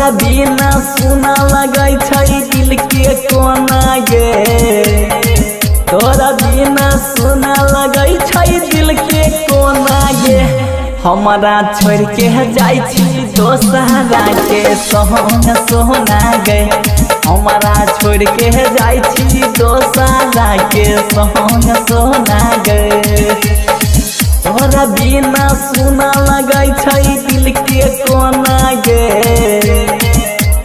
तोरा बिना सुना लगै छै दिल के कोना गे। तोरा बिना सुना लगै छै दिल के कोना गे। हमरा छोड़ के जाइ छी दोसरा के संग सोना गे। हमरा छोड़ के जाइ छी दोसरा के संग सोना गे। तोरा बिना सुना लगै छै दिल के कोना गे।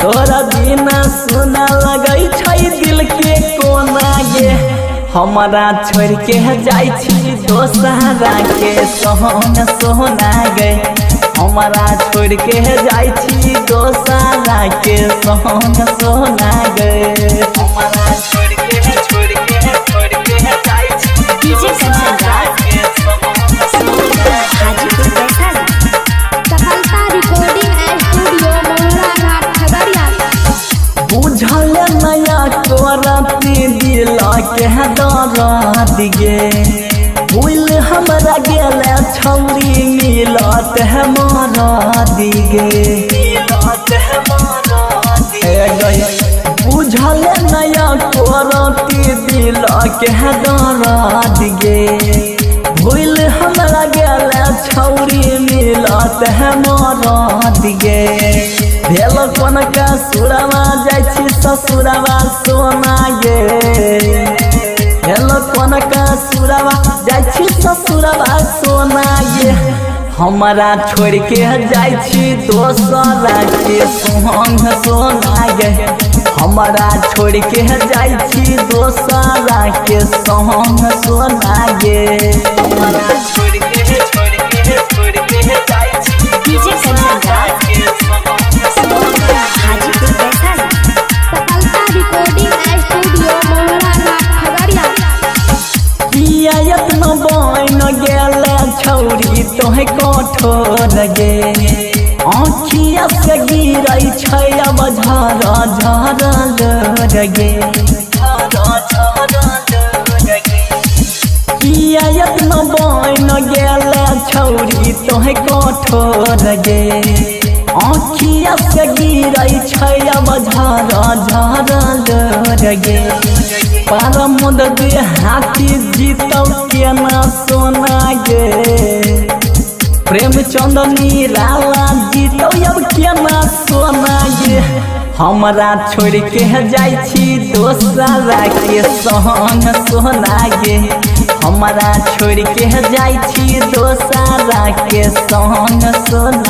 तोरा बिना सुना लगै छै दिल के कोना गे। हमरा छोड़ के जाइ छी दोसरा के संग सोना गे। हमरा छोड़ के जाइ छी दोसरा के संग सोना गे। हमरा छोड़ के छोड़ के छोड़ के जाइ छी डीजे कंचन राज, हाजीपुर वैशाली। सफलता रिकॉर्डिंग स्टूडियो मोहरा घाट खगड़िया। बुझल नया करती दिल के दर्द गे। भूल हमरा गेल छौरी मिलत है मरद गे। बुझल नया करती दिल के दर्द गे। भूल हमरा गेल छौरी मिलत है मरद गे। भेल कोन का सुरवा जाइ छी ससुरवा सोना गे। भेल कोन का सुरवा जाइ छी ससुरवा सोना गे। हमरा छोड़ के जाइ छी दोसरा के संग सोना गे। हमरा छोड़ के जाइ छी दोसरा के संग सोना गे। हमरा छोड़ के छोड़ के छोड़ के जाइ छी डीजे कंचन राज, हाजीपुर वैशाली। सफलता रिकॉर्डिंग स्टूडियो मोहरा घाट खगड़िया। किया एतना बन गेल छौरी तोहे कठोर गे। आँखिया से गिरै छै अब झर झर गे। किया एतना बन गेल छौरी तोहे कठोर गे। आँखिया से गिरै छै अब झर झर गे। परमोद दे हाथी जीतौ केना सोना गे। प्रेम चंदनी लाला जीतौ अब केना सोना गे। हमरा छोड़ के जाइ छी दोसरा के संग सोना गे। हमरा छोड़ के जाइ छी दोसरा के संग सोना।